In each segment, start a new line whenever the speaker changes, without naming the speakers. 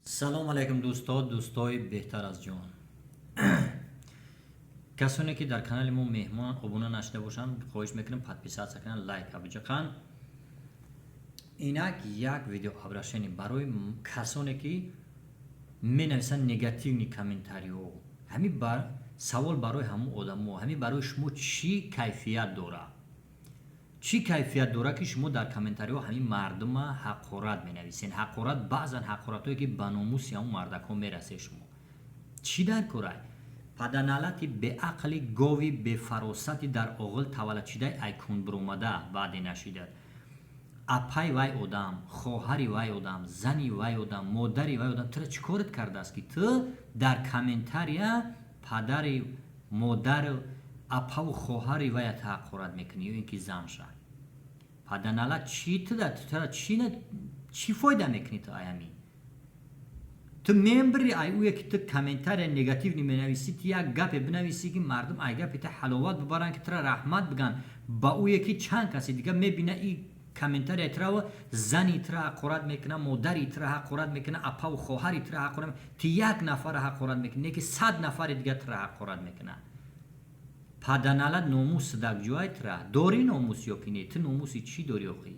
Салом алейкум, дӯсто, дӯстои беҳтар аз ҷон. Касоне ки дар канали мо меҳмон, обуна нашуда бошанд, хоҳиш мекунем, подписаться кунанд, лайк биҷиқанд. Инак як видеообращение барои касоне ки менависанд негативный комментариҳо. Ҳамин савол барои ҳамун одамо: ҳамин барои шумо чӣ кайфият дорад? Чӣ кайфият дорад, ки шумо дар комментариҳо ҳамин мардума ҳақорат менависед? Ҳақорат, баъзан ҳақоратҳое ки ба номуси ҳамун мардакҳо мерасед. Шумо чӣ дар корай? Паданалати беақли, гови бефаросати, дар оғил таваллудшидаи, айкун биромада баъде нашидад. Апай вай одам, хоҳари вай одам, зани вай одам, модари вай одам тура чӣ корат кардааст, ки ту дар комментария падари, модару, апаву хоҳари вая ҳақорат мекунӣ ё ин ки занша? Паданалат, чӣ тура чӣ фоида мекунӣ ту аями? Ту мембири ай ӯе ки ту комментария негативный менависӣ? Ту як гапе бинависӣ, ки мардум ай гапи ту ҳаловат бибаранд, ки тура раҳмат бигӯянд. Ба ӯе ки чанд каси дига мебина и комментария тура, зани тура ҳақорат мекуна, модари тура ҳақорат мекуна, апаву хоҳари тура ҳақорат. Ту як нафара ҳақорат мекунӣ, не ки 100 нафари дига тура ҳақорат мекуна. Паданалат, номус дакҷӯай тура дорӣ? Номус ё ки не? Ту номуси чӣ дорӣ охӣ?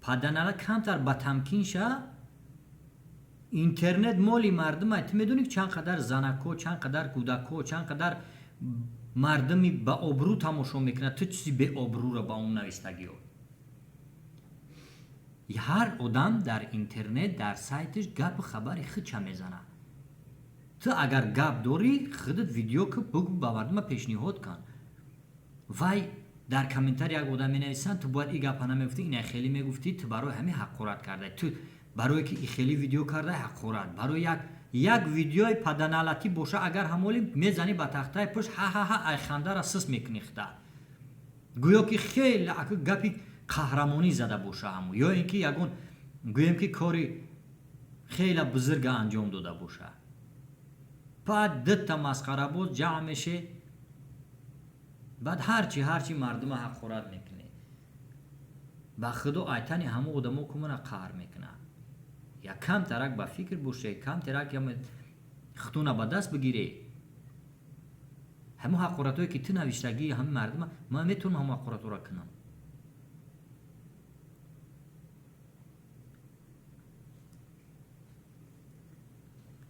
Паданалат, камтар ба тамкин ша. Интернет моли мардума. Ту медонӣ, ки чанд қадар занакҳо, чанд қадар кӯдакҳо, чанд қадар мардуми ба обрӯ тамошо мекунад? Ту чизи беобрӯро ба он навистагиё. Ҳар одам дар интернет, дар сайташ гапу хабари худша мезанад. Ту агар гап дорӣ, худат видео ки бугӯ, ба мардума пешниҳод кун. Вай дар комментарий як одам менависанд: «Ту бояд и гапа намегуфтӣ, ина хеле мегуфтӣ, ту барои ҳамин ҳақорат кардай, ту барое ки и хеле видео кардай, ҳақорат». Барои як видеои паданалатӣ боша, агар ҳамоли мезанӣ ба тахтаи пушт, ҳа-ҳа-ҳа, айхандара сис мекунӣ худа, гӯё ки хеле гапи қаҳрамонӣ зада боша ҳаму, ё ин ки ягон, гӯем ки, кори хеле бузурга анҷом дода боша. Баъд дитта масхарабоз ҷамъ меше, баъд ҳарчи мардума ҳақорат мекунӣ. Ба худо, айтани ҳамон одамо кумана қаҳр мекунад. Як камтарак ба фикр боше, камтарак худтона ба даст бигире. Ҳамон ҳақоратҳое ки ту навиштагии ҳамин мардума, ман метавонам ҳамон ҳақоратҳоро кунам.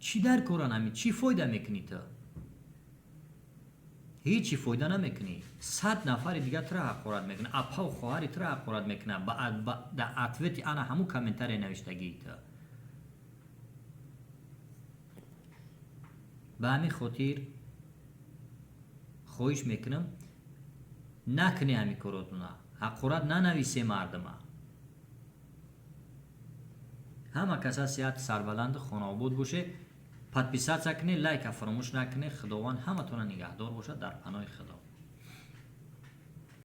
Чӣ дар коран ҳамин? Чӣ фоида мекунӣ ту? Ҳечи фоида намекунӣ. 100 нафари дигар тура ҳақорат мекунад, апаву хоҳари тура ҳақорат мекунад дар ответи ана ҳамун комментария навиштагии ту. Ба ҳамин хотир хоҳиш мекунам, накунӣ ҳамин коротуна, ҳақорат нанависе мардума. Ҳама каса сиҳату сарбаланду хонаобод боше. Подписаться кунед, лайка фаромӯш накунед. Худованд ҳаматона нигаҳдор бошад. Дар паноҳи Худо.